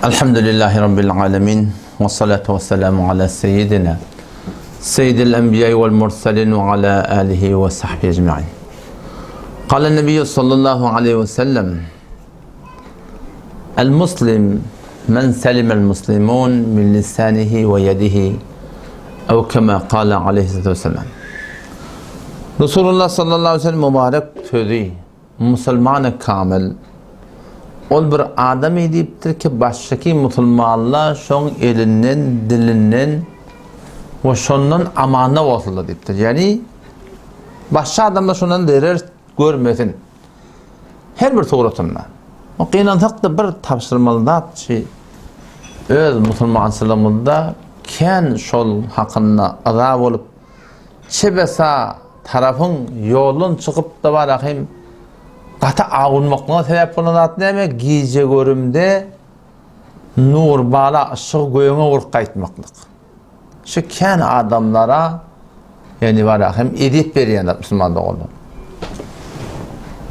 Elhamdülillahi Rabbil alemin. Ve salatu ve selamu ala seyyidina. Seyyidil enbiya vel mursalin ve ala alihi ve sahbihi ecma'in. Kale Nebiyyü sallallahu aleyhi ve sellem. El muslim men selimel muslimun min lisanihi ve yedihi ev kema kale aleyhissalatu vesselam. Resulullah sallallahu aleyhi ve sellem mübarek sözü Musulmany kamil. Ol bir adam diýipdir ki, başdaky musulmanlar şoň elinden, dilinden we şondan amanda bolsunlar diýipdir. Ýagny başga adamlar şondan zerer görmesin. Her bir suratynda. O gynansak-da bir tabşyrmaly zat şi öz musulmançylygymyzda kän şol hakynda yza bolup Çebesa tarapyň ýoldan çykyp-da barahym gaty awunmaklyga sebäp bolan zat näme? Gije-görümde nurbala yşygy göýüňe urup gaýtmaklyk. Şu kän adamlara ýagny barahym ezýet berýän zat musulman doganlar.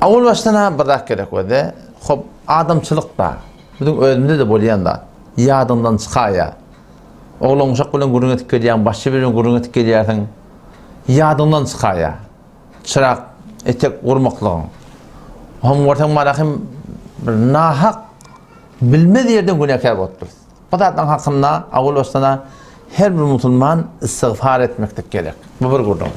Awal başdan-a bir zat gerek özi. Hop, adamçylyk bar. Biziň özümizde-de bolýan zat. Ýadyňdan çykaýar. Oglan-uşak bilen gürrüň edip gelýäň, başga biri bilen gürrüň edip gelýärsiň. Ýadyňdan çykaýar. Çyrak, etek gurmaklygyň. Hom görseň bana hem bir nahak bilmez ýerden günäkär bolupdyrys. Bu zatlaryň hakynda awal başdan her bir musulman istigfar etmeklik gerek. Bu bir gürrüň.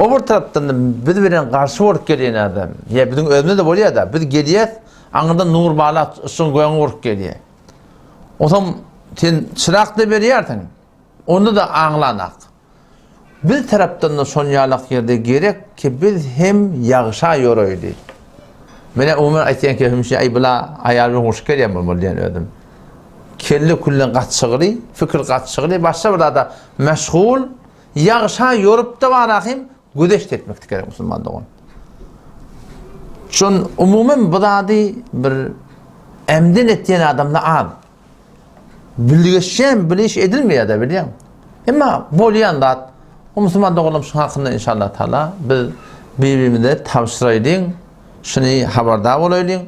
O bir tarapdan da biz bilen garşy bolup gelýän adam, ýa biziň özümizde bolýar-da, biz gelýäs, aňyrdan nur bala yşygyň göňe urup gelýär. Onsoň sen çyrak-da berýärsiň, onda-da aňlanak. Biz tarapdan-da şonýalak ýerde gerek ki biz hem ýagşa ýoraýly. Menä umuman aýtýan kefim şi, aý bula aýal bilen urşup gelýän bolmaly diýen özüm. Kelle külden gaçygyly, fikir gaçygyly, başga bir zada meşgul, ýagşa ýorup-da barahym Güzeşt etmeklik gerek musulman dogan. Şon umuman bu zady bir emden etýän adamda az. Bilgeşen biliş edilmeýär de bilýän. Emma bolýan zat o musulman doganlarym şu hakynda inşallah taala biz bir-birimize tabşyraýlyň, şuny habardar bolaýlyň.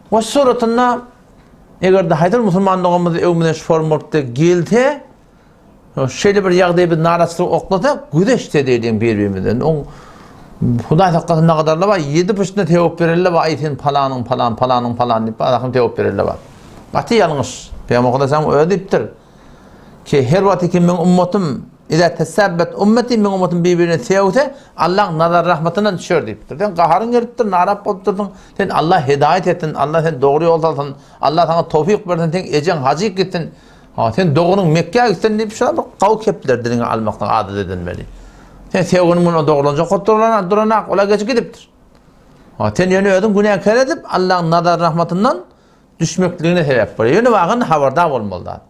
We suratynda eger-de haýsy bir musulman doganymyz öňümizden şu forma bolup gelse, Şeýle bir ýagdaý biz naraçylyk oklasak, güzeşse diýeliň bir-birimizden. Oň Hudaý saklasyn nagadarlar bar, ýedi puştuna tewip bererler bar, aý sen palanyň palan, palanyň palan diýip, alahym tewip bererler bar. Gaty ýalňyş. Pygamber Hudaý özi diýipdir ki, her wagt ki meň ummatym Iza tesabbet ummeti meň ummatym bir-birine sewse, Allaň nazar rahmatyndan düşer diýipdir. Sen gaharyň gelipdir, narap bolupdyrsyň. Sen Allah hidaýat etsin, Allah seni dogry ýol salsyn, Allah saňa towfyk bersin, seň ejeň hajyk gitsin. Ha, sen doganyň Mekgä gitsin diýip şular bir gawy kepler diliňe almakdan adat edinmeli. Sen sevginiň muny dogrulanjak bolup durlan duranak, olar geçip gidipdir. Ha, sen ýöne özüň günäkär edip Allahyň nazar rahmatyndan düşmekligine sebäp bolýar. Ýöne wagyn habardar bolmaly zat.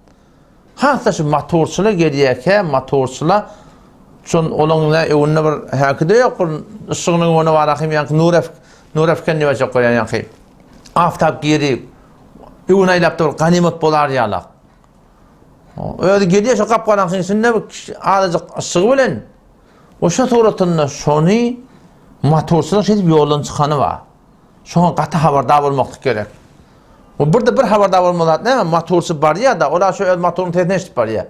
Has-da şu motorçylar gelýärkä, motorçylar şon olaň ne öwünde bir häki-de ýok, bir yşygynyň öňüne bar ahym ýaňky Nuref, Nurefken diýip aýtjak bolýan ýaňky. Aftap giri Öwün aýlap dur, ganymat bolar ýalak. Özi gelýär şu gap-garaňkyň içinde bir azajyk yşygy bilen. O şu suratynda şony motorçylar şeýdip ýoldan çykany bar. Şoňa gaty habardar bolmaklyk gerek. O bir-de bir habardar bolmaly zat näme? Motorçy barýar-da, olar şu öz motoryň sesini eşidip barýar.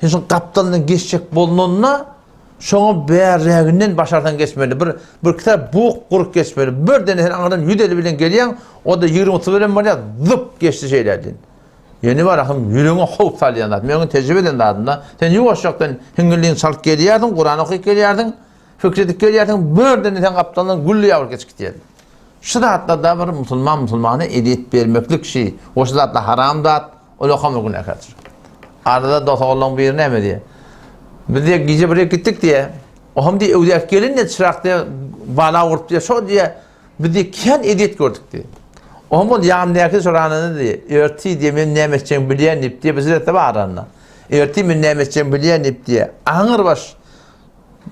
Sen şoň gapdalyndan geçjek bolnanda, şoňa bärräginden başarsaň geçmeli. Bir bir kitap buk gurup geçmeli. Birden sen aňyrdan 150 bilen gelýäň, o-da 20-30 bilen barýar, zyp geçdi şeýle diýen. Ýene bar ahym ýüregiňe howp salýan zat. Men tejribe eden zadymda, sen ýuwaşjakdan hiňňildigiňi çalyp gelýärsiň, Kuran okyp gelýärsiň, pikir edip gelýärsiň, birden sen gapdalyndan gülle ýabyryp geçip gidýär. Şu zatlarda bir musulman musulmana ezýet bermeklik şi, o şu zatlar haram zat, Ol okama günäkärdir. Arada dost-oglanlaryň biri näme diýýär? Biz diýýär, gije bir ýere gitdik diýýär. Oham diýýär, öwdäki gelin diýýär, çyrak diýýär, bala urup diýýär, şo diýýär, biz diýýär, kän ezýet gördük diýýär. Oham ol ýanyndaky soranynda diýýär, ertir diýýär, men näme etjegimi bilýän diýip diýýär, bir zat bar aranda. Ertir men näme etjegimi bilýän diýip diýýär. Aňyr baş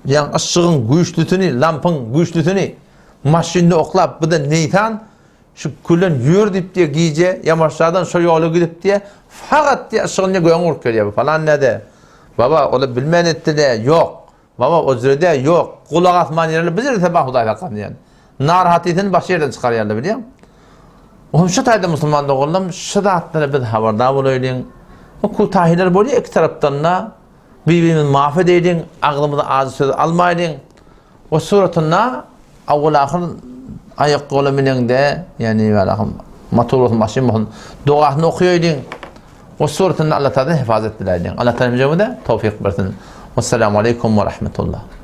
ýaň yşygyň güýçlüsini, lampyň güýçlüsini maşynda oklap, bu-da neýsan Şu külen ýör diýip diýe gije Ýamaşjadan şo ýola gidip diýe fakat diýe yşygyny diýe göňe urup gelýär bu falan näde baba ola bilmän etdi de ýok baba o jürede ýok gulak asman ýerli bir ýerde bar hudaý saklasyn diýen narhatysyny başga ýerden çykarýarlar bilýäň. Ohm şu taýda musulman doganlarym şu zatlara biz habardar bolaýlyň. Bu kutahiler bolýar iki tarapdan-da. Bir-birimizi maaf edeýliň, agzymyza ajy söz almaýlyň. O suratynda awwal-ahyr aýak ýola mineňde, ýagny walahym motor bolsun, maşyn bolsun, dogasyny okaýaýlyň. O suratynda Allah Taala hefazet diläýliň. Allah Taala hemmämize towfyk bersin. Wassalamu aleýkum we rahmetullah.